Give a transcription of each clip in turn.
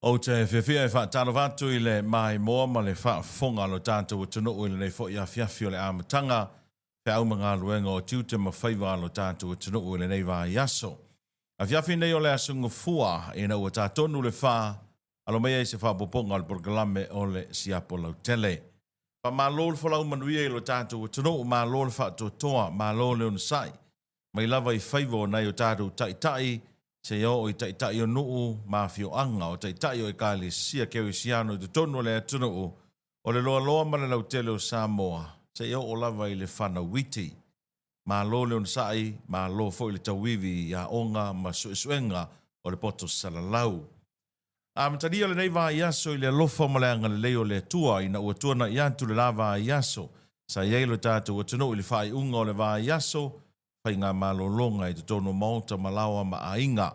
Ou te fiafia e faatalofa atu i le maimoa ma le faafofoga a lo tatou atunuu i lenei foi afiafi o le amataga feau ma galuega o tiute ma faiva a lo tatou atunuu i lenei vaiaso. Afiafi nei o le Aso Gafua ina ua ta tonu le fa, alo mai ai se faaopoopoga o le polokalame o le Siapo Lautele. Faamalo le folau manuia i lo tatou atunuu, malo le faatoatoa, malo le onosai. Mai lava i faiva o nai o tatou taitai, seia oo i taitai o nuu ma afioaga, o taitai o ekalesia kerisiano i totonu o le atunuu, o le loaloa ma le lautele o Samoa, seia oo lava i le fanau iti. Malo le onosai, malo foi le tauivi i aoga ma suesuega o le poto salalau. Amatalia lenei vaiaso i le alofa ma le agalelei o le Atua ina ua tuanai atu le la vaiaso sa i ai lo tatou atunuu i le faaiuga o le vaiaso faigamalologa i totonu o maota ma laoa ma aiga.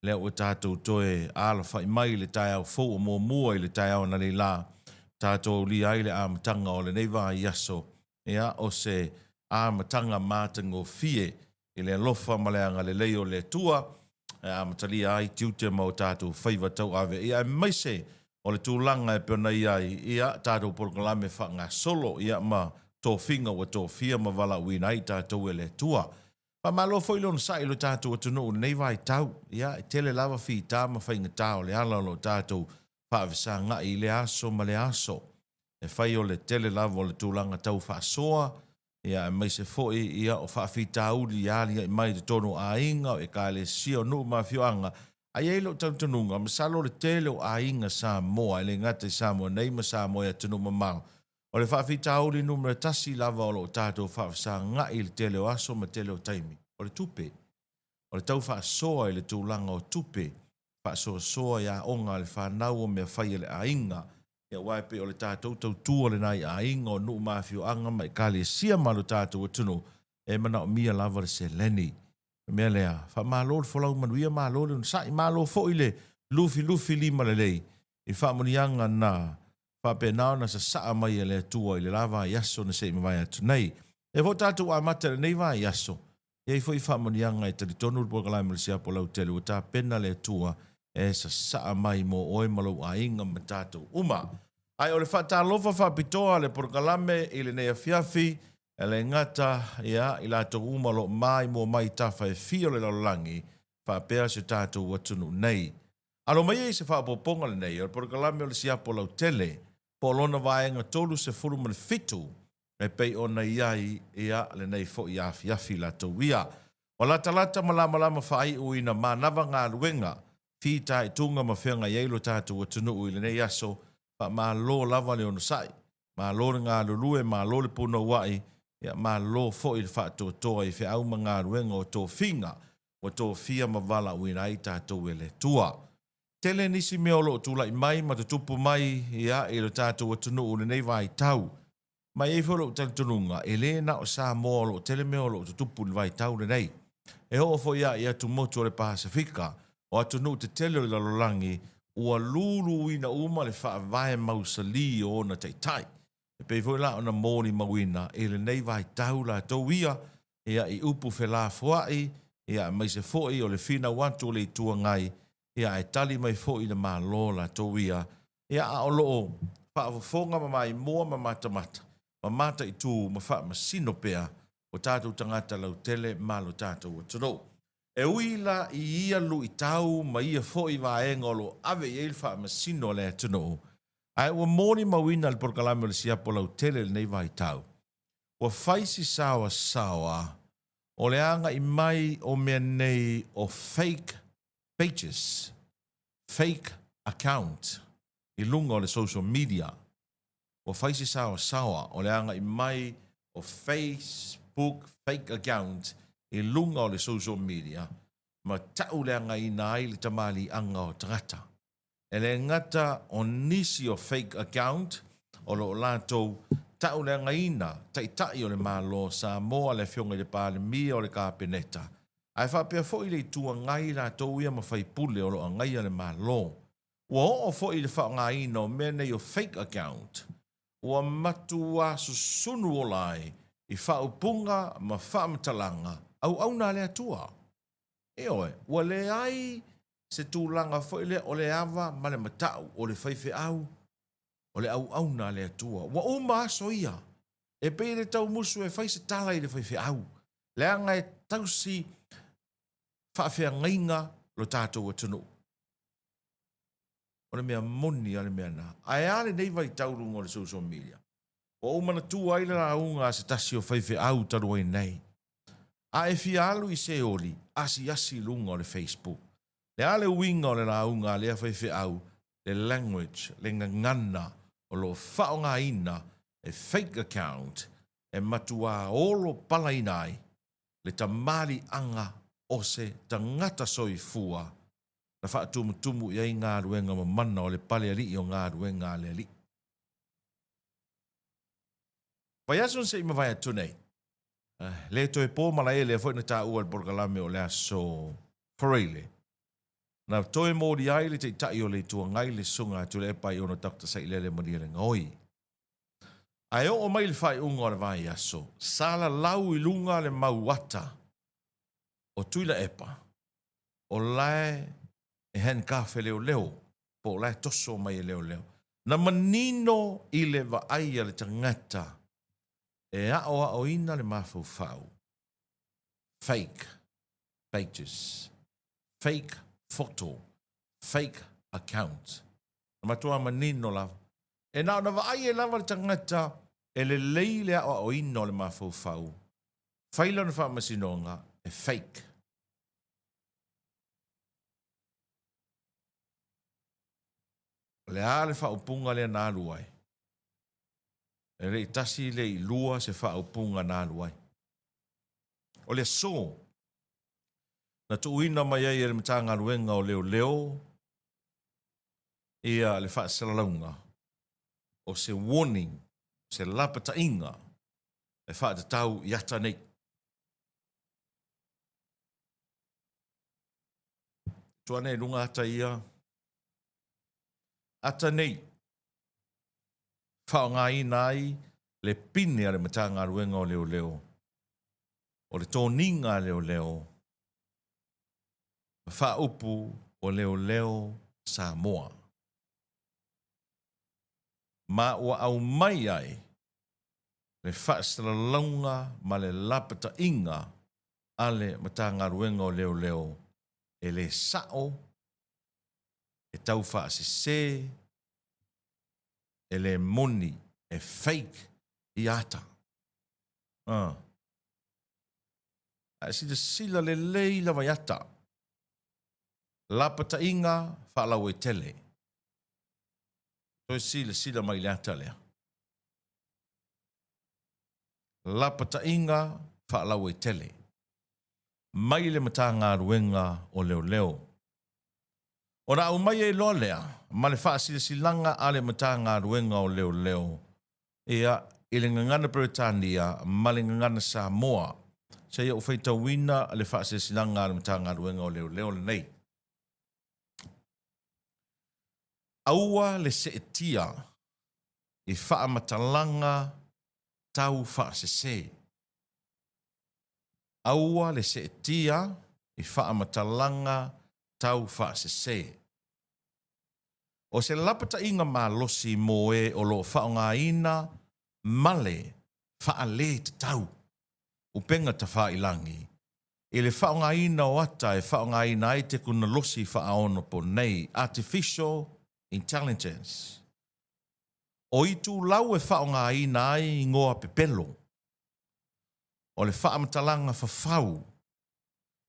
Lea ua tatou toe alafai mai i le taeao fou o muamua i le taeao analeila tatou aulia ai le amataga o lenei vaiaso, ia o se amataga matagofie i le alofa ma le agalelei o le Atua e amatalia ai tiute ma o tatou faiva tauave, ia aemaise o le tulaga e pei ona i ai ia tatou polokalame faagasolo, ia ma tofiga ua tofia ma valaauina ai tatou e le Atua. Faamalo foi le onosai i lo tatou atunuu i lenei vaitau. Ia, e tele lava fita ma faigata o le ala o lo o tatou faavesaga'i i lea aso ma lea aso. E fai o le tele lava o le tulaga tau faasoa, ia aemaise foi ia o faafitauli e aliae mai i totonu o aiga, o ekalesia, o nuu ma afioaga. Ae i ai lou talitonuga, masalo o le tele o aiga Samoa, e le gata i Samoa nei ma Samoa i atunuu mamao, o le faafitauli numera tasi lava o lo o tatou faafesaga'i i le tele o aso ma tele o taimi, o le tupe. O le tau faasoa i le tulaga o tupe, faasoasoa i aoga a le fanau o mea fai a le aiga, ia aua e pei o le tatou tautua lena i aiga, o nuu ma afioaga ma ekalesia ma lo tatou atunuu, e manaomia lava le seleni. O le mea lea, faamalo le folau manuia, malo le onosai, malo foi le lufilufi limalelei i faamanuiaga na faapena ona sasaa mai e le Atua i le la vaiaso na se i mavae atu nei. E foi tatou amata i lenei vaiaso, e i ai foi faamanuiaga e talitonu le polokalame o le Siapo Lautele ua tapena le Atua e sasaa mai mo oe ma lou aiga ma tatou uma. Ae o le faatalofa faapitoa a le polokalame i lenei afiafi, e le gata ia i latou uma o lo o maimoa mai i tafa e fia o le lalolagi faapea si o tatou atunuu nei. Alo mai ai se faaopoopoga lenei o le polokalame o le Siapo Lautele po o lona vaega 37 e pei ona i ai ia lenei foi afiafi latou ia. Ua latalata ma lamalama faaiu ina manava galuega fitaituga ma feagai ai lo tatou atunuu i lenei aso, faamalo lava le onosai, malo le galulue, malo le punouai, ia malo foi le faatoatoa i feau ma galuega o tofiga ua tofia ma valaauina ai tatou e le Atua. Tele nisi mea o lo o tulai mai ma tutupu mai ia i lo tatou atunuu i lenei vaitau. Ma e i ai foi lou talitonuga, e le na o Samoa o lo o tele mea o lo o tutupu i le vaitau lenei. E oo foi lava i atumotu o le Pasefika, o atunuu tetele o le lalolagi, ua luluina uma le faavae mausali o ona taitai. E pei foi la ona molimauina i lenei vaitau latou ia, ia i upu felafoai, ia aemaise foi o le finau atu o le Itu Agai, ia ae tali mai foi le Malo latou ia, ia a o lo o faafofoga ma maimoa ma matamata ma mataitu ma faamasino pea o tatou tagata lautele ma lo tatou atunuu. E ui la i ia luitau ma ia foi vaega o lo o ave i ai le faamasino a le atunuu, ae ua molimauina le polokalame o le siapo lautele i lenei vaitau, ua fai si saoasaoa o le agai mai o mea nei o fake pages, fake account i luga o le social media. Ua fai si saoasaoa o le agai mai o Facebook fake account i luga o le social media ma tauleagaina ai le tamaliiaga o tagata. E le gata o nisi o fake account o lo o latou tauleagaina Taitai o le Malo o Samoa, le Afioga i le Palemia o le Kapeneta, ae faapea foi le Itu Agai latou ia ma faipule o lo o agaia le Malo. Ua oo foi i le faaaogaina o mea nei o fake account, ua matua susunu ola ai i faaupuga ma faamatalaga auauna a le Atua. Ioe, ua leai. se tulaga foi lea o le ava ma le matau o le faifeau, o le auauna a le Atua. Ua uma aso ia, e pei e le taumusu e fai se tala i le faifeau, leaga e tausi faafeagaiga lo tatou atunuu. O le mea moni a le mea na. Ae a lenei vaitau i luga o le social media? Ua ou manatua ai le lauga a se tasi o faifeau talu ai nei. A e fia alu i Seoli, asiasi i luga o le Facebook. Le a le uiga o le lauga a lea faifeau, le language, le gagana o lo o faaaogaina e fake account e matuā olo palaina ai le tamaliiaga o se tagata soifua na faatumutumu i ai galuega mamana o le pale alii o galuega a le Alii. Vaiaso na se i mavae atu nei, le toe po malae lea foi na taua i le polokalame o le aso Faraile, na toe molia ai le Taitai o le Itu Agai le Susuga a Tuilaepa Aiono Dr. Sailele Malielegaoi. Ae oo mai le faaiuga o le vaiaso, sa lalau i luga le mau ata o Tuilaepa o lae e handcuff e leoleo po o lae toso mai e leoleo. Na manino i le vaai a le tagata e aoaoina le mafaufau, fake pages, fake photo, fake account. Na matua manino lava. E na ona vaai ai lava le tagata e lelei le aoaoina o le mafaufau, fai lana faamasinoga e fake. O le a le faaupuga lea na alu ai? E le i tasi le i lua se faaupuga na alu ai. O le aso na tuuina mai ai e le Matagaluega o Leoleo ia le faasalalauga o se warning, se lapataiga e faatatau i ata nei. Tuu ane i luga ata ia. Ata nei, faaaogaina ai le pine a le Matagaluega o Leoleo, o le toniga a leoleo ma faaupu o Leoleo Samoa. Ma ua aumai ai le faasalalauga ma le lapataiga a le Matagaluega o Leoleo e le sa'o, e taufaasese, e le moni, e fake ia ata. A. Ae silasila lelei lava i ata. Lapataiga faalauaitele. Toe silasila mai i le ata lea. Lapataiga faalauaitele mai le Matagaluega o Leoleo. Ona aumai ai loa lea ma le faasilasilaga a le Matagaluega o Leoleo ia, i le gagana Peretania ma le gagana Samoa, seia ou faitauina le faasilasilaga a le Matagaluega o Leoleo lenei. Aua le seetia i faamatalaga tau faasese. Aua le seetia i faamatalaga tau faasese. O se lapataiga malosi mo e o lo o faaaogaina ma le faale tatau upega tafailangi i le faaaogaina o ata e faaaogaina ai tekonolosi faaonaponei, artificial intelligence. O itulau e faaaogaina ai igoa pepelo, o le faamatalaga fafau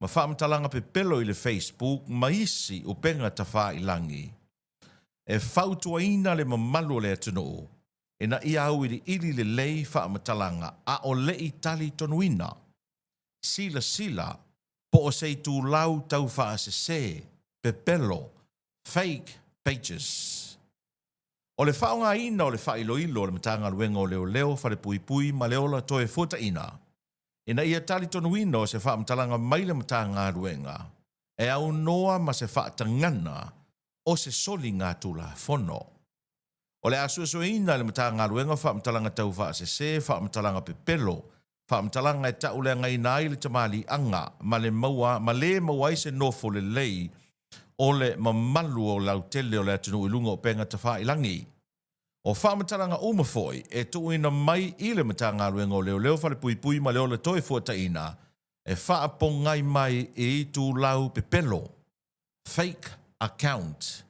ma faamatalaga pepelo i le Facebook ma isi upega tafailangi, e fautuaina le mamalu o le atunuu ina ia auiliili lelei faamatalaga a o le i talitonuina, silasila po o se itulau taufaasese, pepelo, fake pages. O le faaaogaina o le faailoilo a le Matagaluega o Leoleo, Falepuipui ma le Ola Toefuataiga ina ia talitonuina o se faamatalaga mai le Matagaluega e aunoa ma se faatagana o se soligatulafono. O le a suesueina e le Matagaluega faamatalaga taufaasese, faamatalaga pepelo, faamatalaga e ta'uleagaina ai le tamaliiaga ma le maua ma lē maua ai se nofo lelei. o le mamalu o lautele o le atunuu i luga o upega tafailagi. O faamatalaga uma foi e tuuina mai i le Matagaluega o Leoleo Falepuipui ma le Ola Toefuataiga e faapogai mai i itulau pepelo, fake account,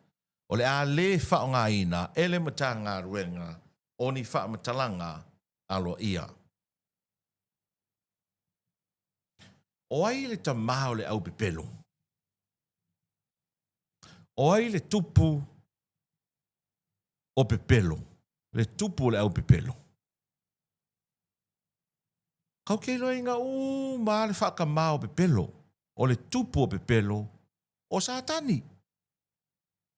o le a le faaaogaina e le Matagaluega o ni faamatalaga aloaia. O ai le tamā o le aupepelo? O ai le tupu o pepelo? Le tupu o le aupepelo? Kau te iloaina uma lava le faatamā o pepelo. O le tupu o pepelo, o Satani.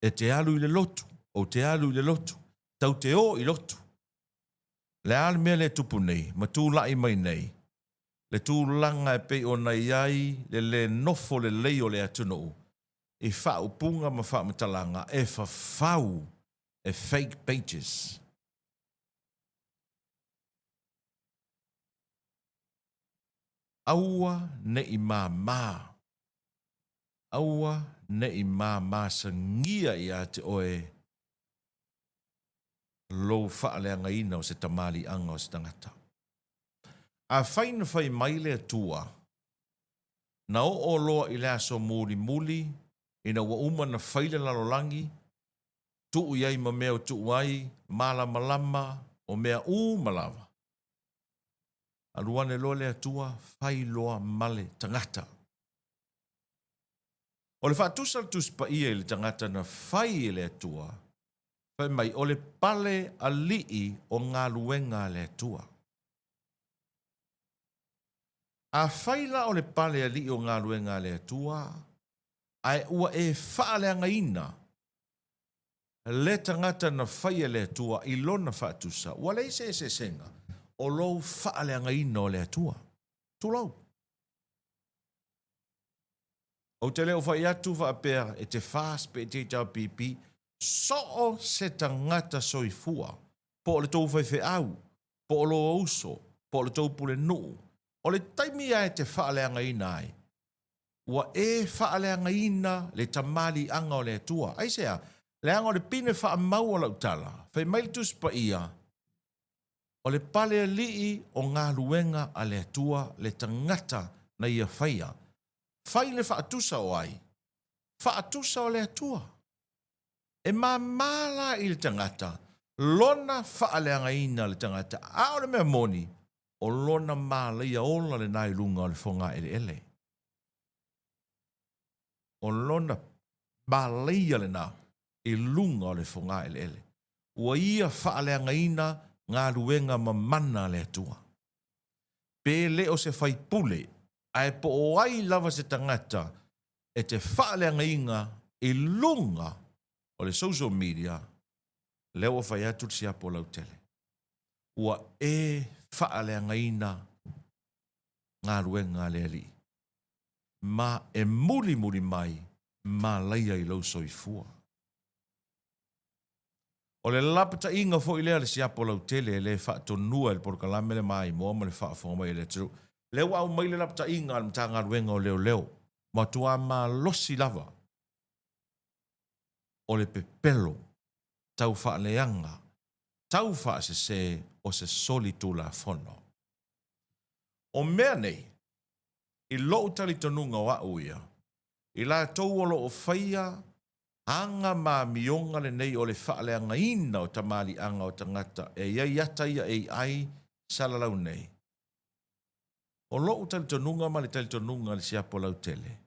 E te alu i le lotu, ou te alu i le lotu, tau te o i lotu. Le a le mea lea e tupu nei ma tulai mai nei, le tulaga e pei ona i ai le lē nofo lelei o le atunuu i faaupuga ma faamatalaga e fafau e fake pages. Aua ne i māmā, aua ne i māmāsagia ia te oe lou faaleagaina o se tamaliiaga o se tagata. Afai na fai mai le Atua, na oo loa i le aso mulimuli ina ua uma na fai le lalolagi, tuu i ai ma mea o tuu ai, malamalama o mea uma lava. Alu ane loa le Atua, fai loa ma le tagata. O le faatusa o le Tusi Paia i le tagata na fai e le Atua, fai mai, o le pale alii o galuega a le Atua. Afai la o le pale alii o galuega a le Atua, ae ua e faaleagaina le tagata na fai e le Atua i lona faatusa, ua leai se eseesega o lou faaleagaina o le Atua. Tulou. Ou te le o fai atu faapea e te FAST pe e te HRPP, so o se tagata soifua, po o le tou faifeau, po o lou uso, po o le tou pulenuu, o le taimi lava e te faaleagaina ai, ua e faaleagaina le tamaliiaga o le Atua. Aisea? Leaga o le pine faamau o lau tala, fai mai le Tusi Paia, O le pale alii o galuega a le Atua le tagata na ia faia. Fai le faatusa o ai? Faatusa o le Atua. E māmā la i le tagata lona faaleagaina le tagata, a o le mea moni, o lona malaia ola lena i luga o le fogaeleele. O lona malaia lena i luga o le fogaeleele. Ua ia faaleagaina galuega mamana a le Atua. Pe le o se faipule, ae po o ai lava se tagata e te faaleagaina i luga o le social media, lea ua fai atu le siapo lautele. Ua e faaleagaina galuega a le Alii, ma e mulimuli mai malaia i lou soifua. O le lapataiga foi lea a le siapo lautele e le faatonua e le polokalame le maimoa ma le faafofoga mai a le atunuu. Lea ua aumai le lapataiga a le Matagaluega o Leoleo, matua malosi lava o le pepelo tau faaleaga, tau faasese o se soli tulafono. O mea nei, i lou talitonuga o au ia, i latou o lo o faia aga ma amioga lenei o le faaleagaina o tamaliiaga o tagata e i ai ata ia AI salalau nei. O lou talitonuga ma le talitonuga a le siapo lautele,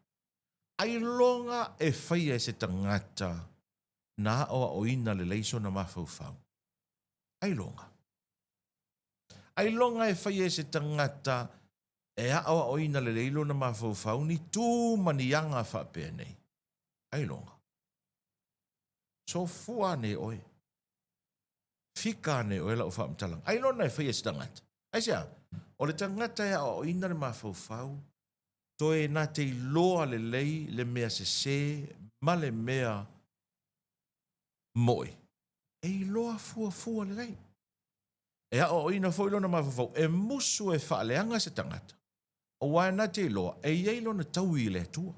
ailoga e faia e se tagata na aoaoina lelei sona mafaufau. Ailoga. Ailoga e faia e se tagata e aoaoina lelei lona mafaufau ni tu ma ni aga faapea nei. Ailoga. Sofua ane oe. Fika ane oe lau faamatalaga. Ailoga e faia e se tagata. Aisea? O le tagata e aoaoina le mafaufau, toe na te iloa lelei le mea sesē ma le mea moe, e iloa fuafua lelei. E aoaoina foi lona mafaufau e musu e faaleaga se tagata, aua na te iloa e i ai lona taui i le Atua.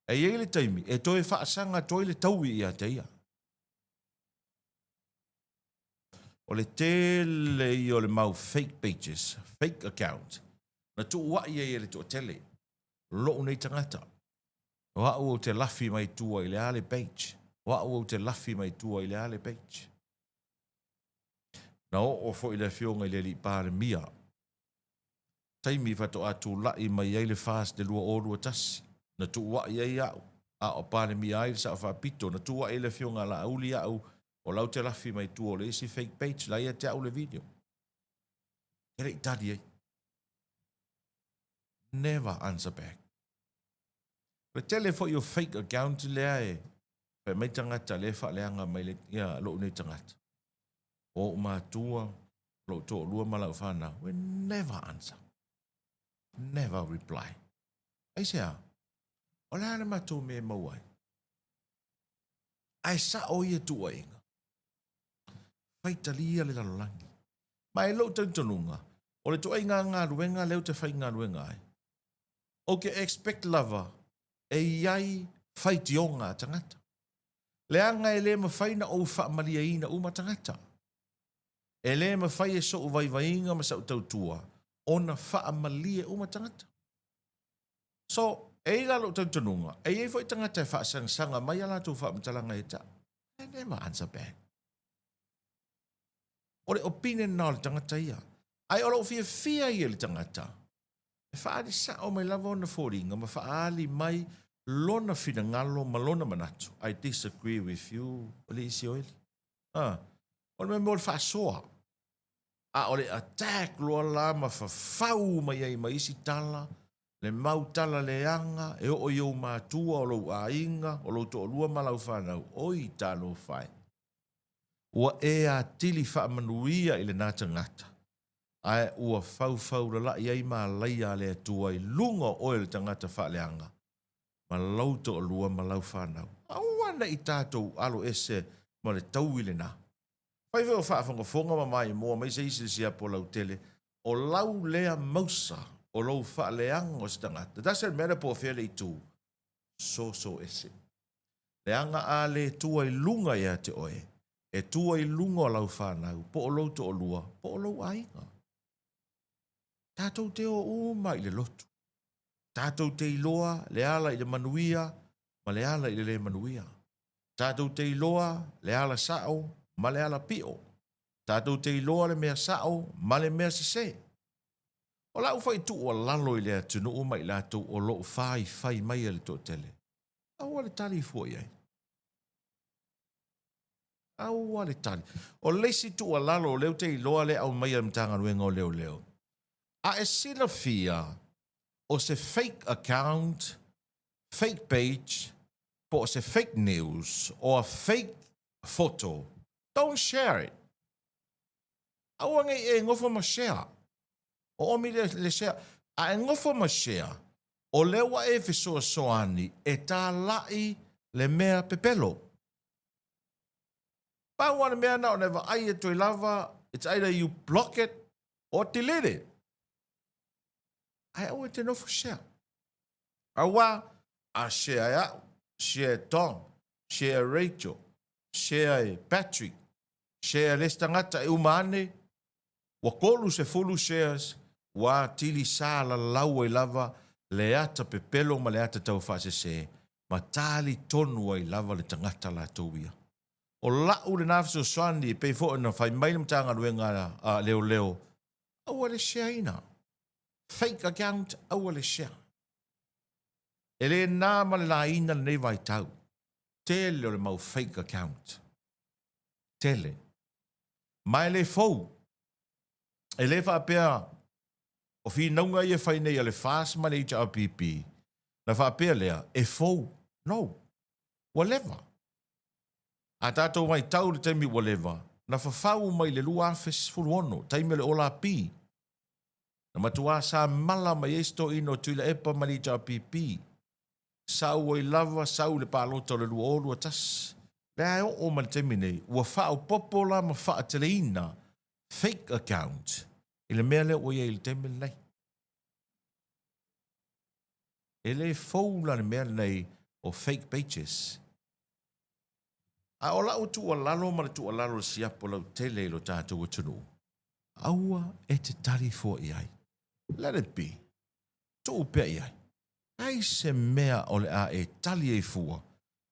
E i ai le taimi e toe faasaga atu ai le taui ia te ia. O le tele ia o le mau fake pages, fake account, na tuuai ai e le toatele lou nei tagata. O au ou te lafi mai tua i le a le page. O au ou te lafi mai tua i le a le page. Na oo foi le afioga i le alii Palemia, taimi faatoa tulai mai ai le FAST i le 2021, na tuuai ai au, a o Palemia ai le Sao Faapito, na tuuai ai le afioga a Laauli au, o la ou te lafi mai tua o le isi fake page, la ia te au le video. E le i tali ai. Never answer back. O le tele foi o fake account lea e fai mai tagata lea e faaleaga mai le, ia, lou nei tagata. O ou matua, lou toalua ma lau fanau, we never answer. Never reply. Aisea? O le a le matou mea e maua ai? Ae sao ia tuuaiga. Faitalia le lalolagi. Ma e lou talitonuga, o le ituaiga galuega lea ou te faigaluega ai, ou te expect lava e i ai faitioga a tagata. Leaga e le mafai na ou faamalieina uma tagata. E le mafai e sou vaivaiga ma sau tautua ona faamalie uma tagata. So, e i la lou talitonuga, e i ai foi tagata e faasangasaga mai a latou faamatalaga ia te au. I never answer back. O le opinion lena o le tagata ia. Ae o lou fiafia ia i le tagata, e faaali sao mai lava ona foliga ma faaali mai lona finagalo ma lona manatu. I disagree with you, o le isi o eli. Ah, o le mea o le faasoa. A o le attack loa la ma fafau mai ai ma isi tala, le mau tala leaga e oo i ou matua, o lou aiga, o lou toalua ma lau fanau, oi talofa e. Ua e atili faamanuia i lena tagata, ae ua faufaulalai ai malaia a le Atua i luga o oe le tagata faaleaga, ma lou toalua ma lau fanau. Aua ne i tatou alo ese ma le taui lena. Fai foi o faafogafoga ma maimoa mai se isi le siapo lautele, o lau lea mausa o lou faaleaga o se tagata. Doesn't matter po o fea le itu, soso ese. Leaga a le tua i luga ia te oe, e tua i luga o lau fanau, po o lou toalua, po o lou aiga. Tatou te o uma i le lotu. Tatou te iloa le ala i le manuia ma le ala i le le manuia. Tatou te iloa le ala sao ma le ala pio. Tatou te iloa le mea sao ma le mea sese. O lau foi tuualalo i le atunuu ma i latou o lo o faifai mai e le toatele, aua le tali fua i ai. Aua le tali. O le isi tuualalo o lea ou te iloa lea e aumai e le Matagaluega o Leoleo, a e silafia o se fake account, fake page, po o se fake news or a fake photo, don't share it. Aua nei e nofo ma share. O omi le, le share. A e nofo ma share, o lea ua e fesoasoani e tālaʻi le mea pepelo. Pau lava le mea na ona e vaai atu ai lava, it's either you block it or delete it. Ae aua e te nofo share. Aua, a share e au, share e Tom, share e Rachel, share e Patrick, share e le isi tagata e uma ane, Ua 30 shares, ua atili sa lalau ai lava le ata pepelo ma le ata taufaasese, ma tali tonu ai lava le tagata latou ia. O la'u lena fesoasoani e pei foi ona fai mai le Matagaluega a Leoleo, aua le share ina. Fake account, aua le share. E le na ma le laina lenei vaitau. Tele o le mau fake account. Tele. Ma e le fou. E le faapea o finauga ia e fai nei a le FAST ma le HRPP, na faapea lea e fou. No. Ua leva. A tatou vaitau i le taimi ua leva, na fafau mai i le 2016, taimi o le Ola P. Na matuā sa mala mai ai se toeaina o Tuilaepa ma le HRPP. Sau ai lava sau i le palota o le 2021. Lea e oo mai le taimi nei, ua faaopoopo la ma faateleina fake account i le mea lea ua i ai i le taimi lenei. E le fou la le mea lenei O fake pages. A o lau tuualalo ma le tuualalo a le siapo lautele i lo tatou atunuu, aua e te tali fua i ai. Let it be. Tuu pea i ai. Ai se mea o le a e tali ai fua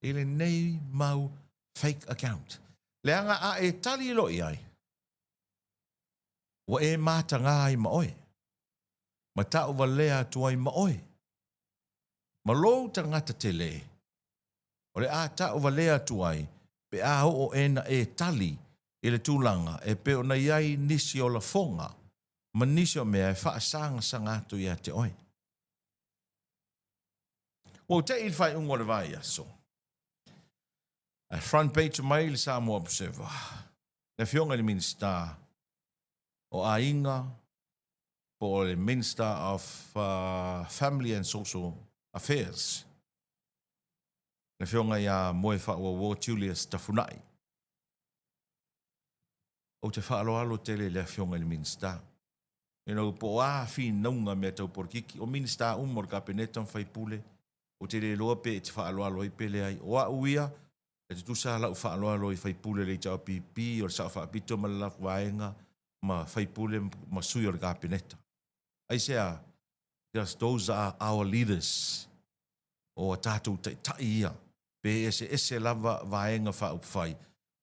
i lenei mau fake account. Leaga a e tali loa i ai, ua e mataga ai ma oe, ma tauvalea atu ai ma oe, ma lou tagata tele, o le a tauvalea atu ai pe a oo e na e tali i le tulaga e pei ona i ai nisi o lafoga ma nisi o mea e faasagasaga atu ia te oe. Ua ou te'i i le faaiuga o le vaiaso, ae front page mai le Samoa Observer, le Afioga i le Minisita o Aiga po o le Minister of Family and Social Affairs, le Afioga ia Moefaauouo Julius Tafunai. Ou te faaaloalo tele i le Afioga i le Minisita. You know, po o a finauga mea tau polokiki, o Minisita uma o le Kapeneta ma faipule, ou te le iloa pe e te faaaloalo ai pe leai. O au ia, e tutusa lau faaaloalo i faipule o le HRPP, o le Sao Faapito ma le latou vaega, ma faipule ma sui o le Kapeneta. Aisea? Because those are our leaders. O a tatou taitai ia, pe eseese lava vaega faaupufai,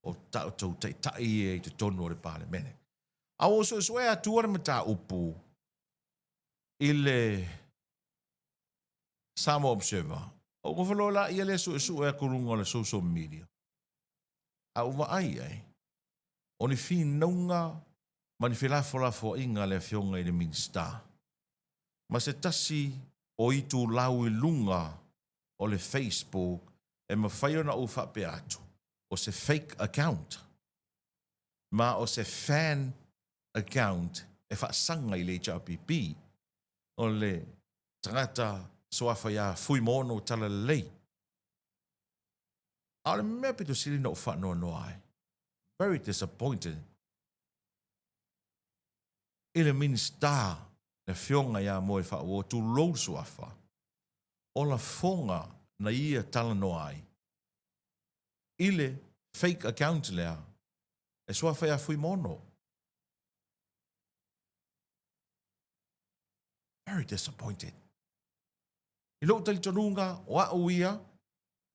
o tatou taitai ia i totonu o le Palemene. A ua suesue atua le mataupu i le Samoa Observer, ou nofo loa laia lea suesue atu i luga o le social media, a ou vaai i ai, o ni finauga ma ni felafolafoaiga a le Afioga i le Minisita ma se tasi o itulau i luga o le Facebook e mafai ona ou faapea atu, o se fake account ma o se fan account e faasaga i le HRPP, o le tagata suafa ia Fuimono Talalelei. A o le mea pito sili na ou faanoanoa ai, very disappointed i le Minisita, le Afioga ia Moefaauo, tulou le suafa, o lafoga na ia talanoa ai i le fake account lea e suafa ia Fuimono. Very disappointed. I lou talitonuga, o au ia,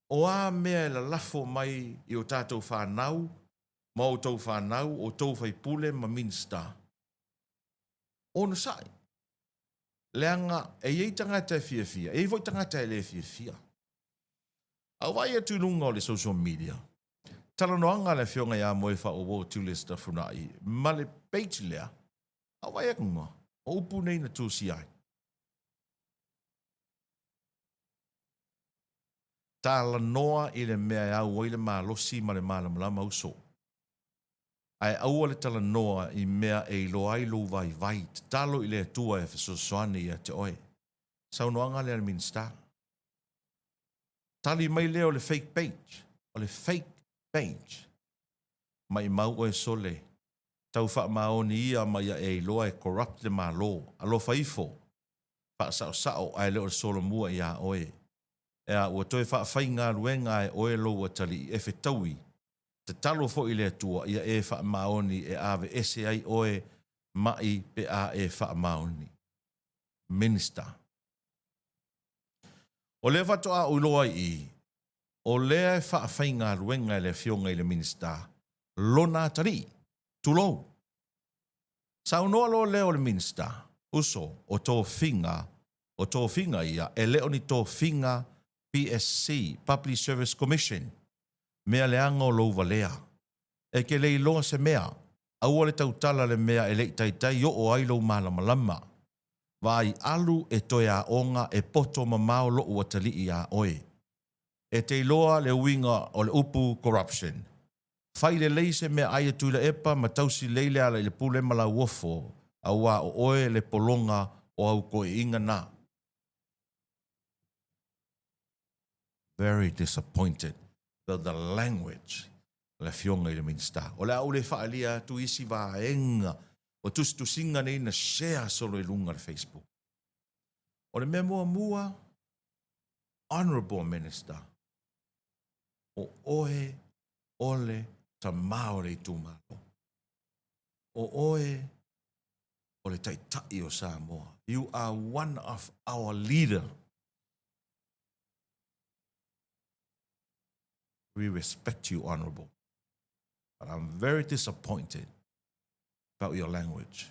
o a mea e lalafo mai i o tatou fanau ma outou fanau, outou faipule ma Minisita, onosai. Leaga e i ai tagata e fiafia, e i ai foi tagata e le fiafia. A ou vaai atu i luga o le social media, talanoaga a le Afioga ia Moefaauouo Julius Tafunai ma le page lea, a ou vaai atu i luga, o upu nei na tusia ai. Talanoa i le mea e au ai le malosi ma le malamalama uso. Ae aua le talanoa i mea e iloa ai lou vaivai, tatalo i le Atua e fesoasoani ia te oe. Saunoaga lea a le Minisita. Tali mai lea o le fake page, o le fake page. Maimau oe sole, tau faamaoni ia ma ia e iloa e corrupt le Malo. Alofa ifo, faasaosao ae le o le solomua iā oe. Ea, ua toe faafaigaluega e oe lou atalii e fetaui. Tatalo foi i le Atua ia e faamaoni e aveese ai oe ma'i pe a e faamaoni. Minister. O lea faatoa ou iloa ai i i, o lea e faafaigaluega e le Afioga i le Minisita lona atalii. Tulou. Saunoa loa lea o le Minisita, Uso, o tofiga, o tofiga ia, e le o ni tofiga PSC, Public Service Commission, mea leaga o lou valea. E te le iloa se mea, aua le tautala le mea e le i taitai oo ai lou malamalama. Vaai alu e toe aoga e poto mamao lou atalii iā oe. E te iloa le uiga o le upu corruption. Fai lelei se meaai a Tuilaepa ma tausi lelei le ala i le pule ma lauofo, auā o oe le pologa o au toeaiina na. Very disappointed the the language a le Afioga i le Minisita. O le a ou le faaalia atu isi vaega o tusitusiga nei na share solo i luga o le Facebook. O le mea muamua, Honourable Minister, o oe o le tama o le itumalo. O oe o le taitai o Samoa. You are one of our leader. We respect you, Honourable, but I'm very disappointed about your language.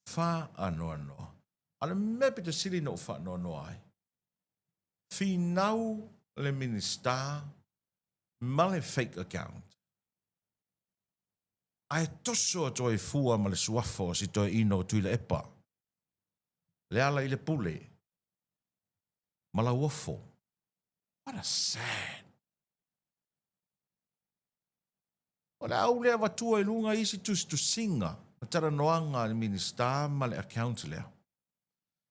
Faanoanoa. A o le mea pito sili na ou faanoanoa ai, finau le Minisita ma le fake account, ae toso atu ai fua ma le suafa o si toeaina o Tuilaepa, Lealailepule ma Lauofo. What a sad. O le a ou le avatua i luga isi tusitusiga ma talanoaga a le Minisita ma le account lea.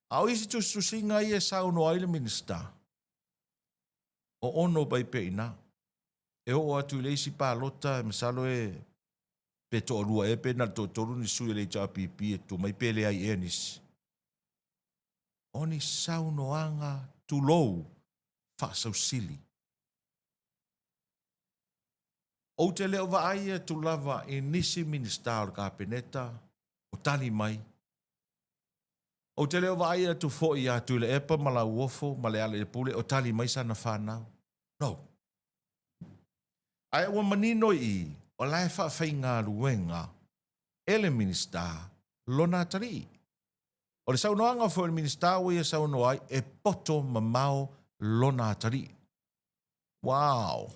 A o isi tusitusiga ia e saunoa ai le Minisita, o ono mai pea i ina. E oo atu i le isi palota, masalo e pe toalua ea pe na o le toatolu ni sui o le HRPP e tutu mai pe leai ea nisi. O ni saunoaga tulou faasausili. Ou te le o vaai atu lava i nisi Minisita o le Kapeneta o tali mai. Ou te le o vaai atu foi ia Tuilaepa ma Lauofo ma Lealailepule o tali mai sana fanau. No. Ae ua manino i i, o la e faafaigaluega e le Minisita lona atalii. O le saunoaga foi a le Minisita ua ia saunoa ai, e poto mamao lona atalii. Wow!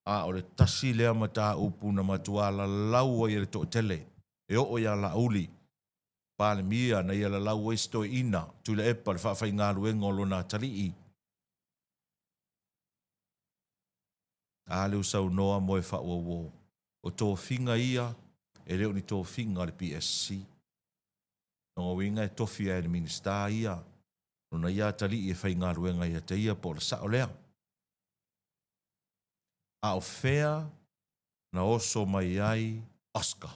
A o le tasi lea mataupu na matua lalau ai e le toatele e oo ia Laauli, Palemia, na ia lalau ai si toeaina, Tuilaepa, le faafaigaluega o lona atalii. A lea ua saunoa moe faauauo, o tofiga ia e le o ni tofiga a le PSC. Lona uiga e tofi lava e le Minisita ia lona ia atalii e faigaluega ia te ia po o le sao lea. A o fea na oso mai ai Oscar,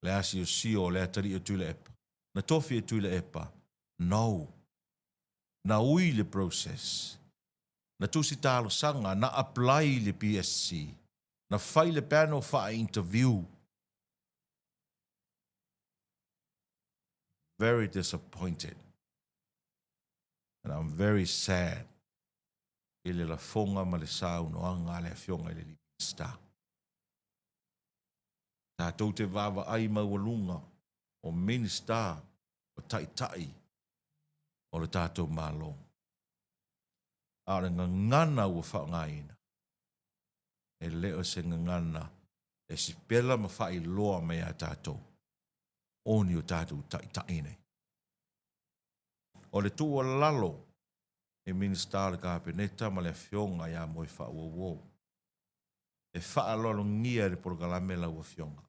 le asiosio o le atalii o Tuilaepa? Na tofi e Tuilaepa? No. Na ui le process. Na tusi talosaga, na apply i le PSC. Na fai le panel faa-interview. Very disappointed and I'm very sad i le lafoga ma le saunoaga a le Afioga i le alii Minisita. Tatou te vaavaai maualuga o Minisita o Taitai o le tatou Malo. A o le gagana ua faaaogaina, e le o se gagana e sipela ma faailoa mai ia tatou o ni o tatou taitai nei. O le tuualalo i Minisita o le Kapeneta ma le Afioga ia Moefaauouo, e faaaloalogia e le polokalame lau Afioga.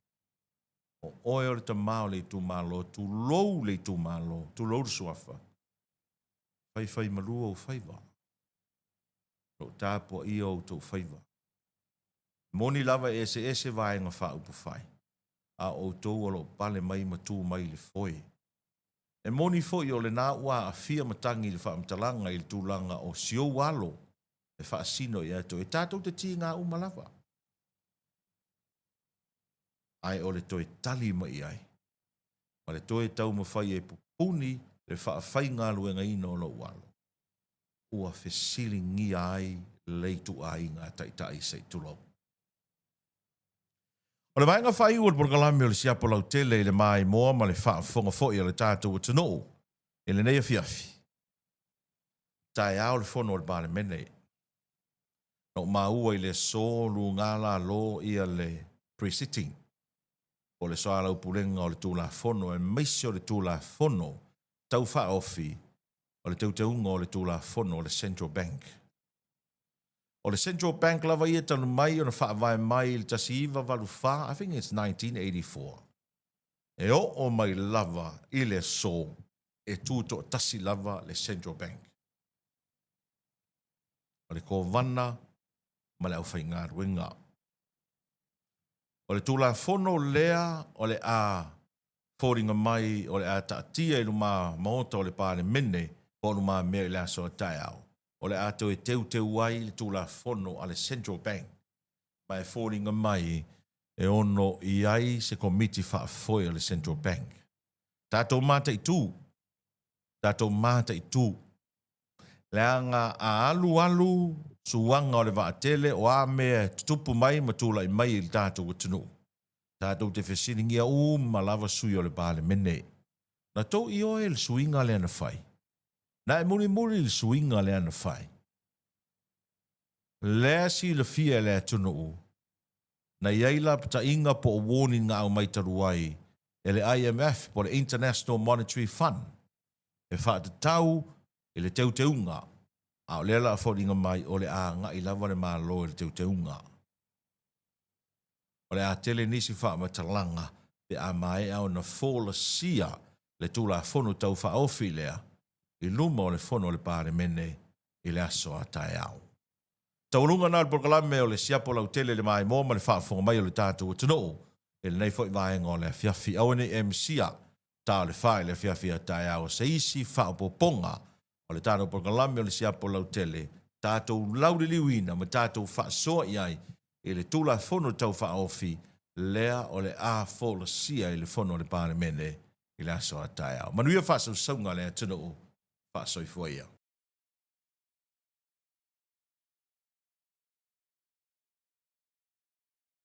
O oe o le tama o le itumalo, tulou le itumalo, tulou le suafa, faifaimalu ou faiva. O lo o tapuaia outou faiva. E moni lava e eseese Vaega Faaupufai, a o outou o lo o pale mai ma tu mai i le foe. E moni foi o lena ua aafia matagi i le faamatalaga i le tulaga o si ou alo e faasino ia te oe, tatou te tiga uma lava. Ae o le toe tali mai i ai, ma le toe taumafai e pupuni le faafaigaluegaina o lou alo, ua fesiligia ai le ituaiga taitai se i tulou. O le vaega faaiu o le polokalame o le siapo lautele i le maimoa ma le faafofoga foi a le tatou atunuu i lenei afiafi. Taeao le fono a le Palemene. Na ou maua i le aso luga lalo ia le pre-sitting po o le soalaupulega o le Tulafono aemaise o le Tulafono Tau Faaofi o le Teuteuga o le Tulafono o le Central Bank. O le Central Bank lava ia talu mai ona faavae mai i le 1984, I think it's 1984, e oo mai lava i le aso e tutoatasi lava le Central Bank. O le Kovana ma le aufaigaluega. O le Tulafono lea o le a. foliga mai o le a taatia i luma Maota o le Palemene po o lumamea i le aso a taeao, o le a toe teuteu ai le Tulafono a le Central Bank, ma e foliga mai e ono i ai se Komiti Faafoe a le Central Bank. Tatou mataitu, tatou mataitu, leaga a alu alu suaga o le vaatele o a mea e tutupu mai ma tulai mai i le tatou atunuu, tatou te fesiligia uma lava sui o le Palemene. Na tou ioe i le suiga lea na fai? Na e mulimuli i le suiga lea na fai? Lea silafia e le atunuu, na i ai lapataiga po o warning na aumai talu ai e le IMF po o le International Monetary Fund e faatatau i le teuteuga, a o lea o le a foliga mai o le a agai lava le Malo i le teuteuga. O le a tele nisi faamatalaga pe a maea ona folasia le Tulafono Tau Faaofi lea i luma o le Fono a le Palemene i le aso a taeao. Taualuga na o le polokalame o le siapo lautele i le maimoa ma le faafofoga mai o le tatou atunuu i lenei foi vaega o le afiafi. Aua ne i e misia ta o le 4 i le afiafi a taeao se isi faaopoopoga o le tatou polokalame o le siapo lautele, tatou lauliliuina ma tatou faasoa i ai i le Tulafono Tau Faaofi lea o le a folasia i le Fono a le Palemene i le aso a taeao. Manuia faasausauga a le atunuu, faasoifua ia.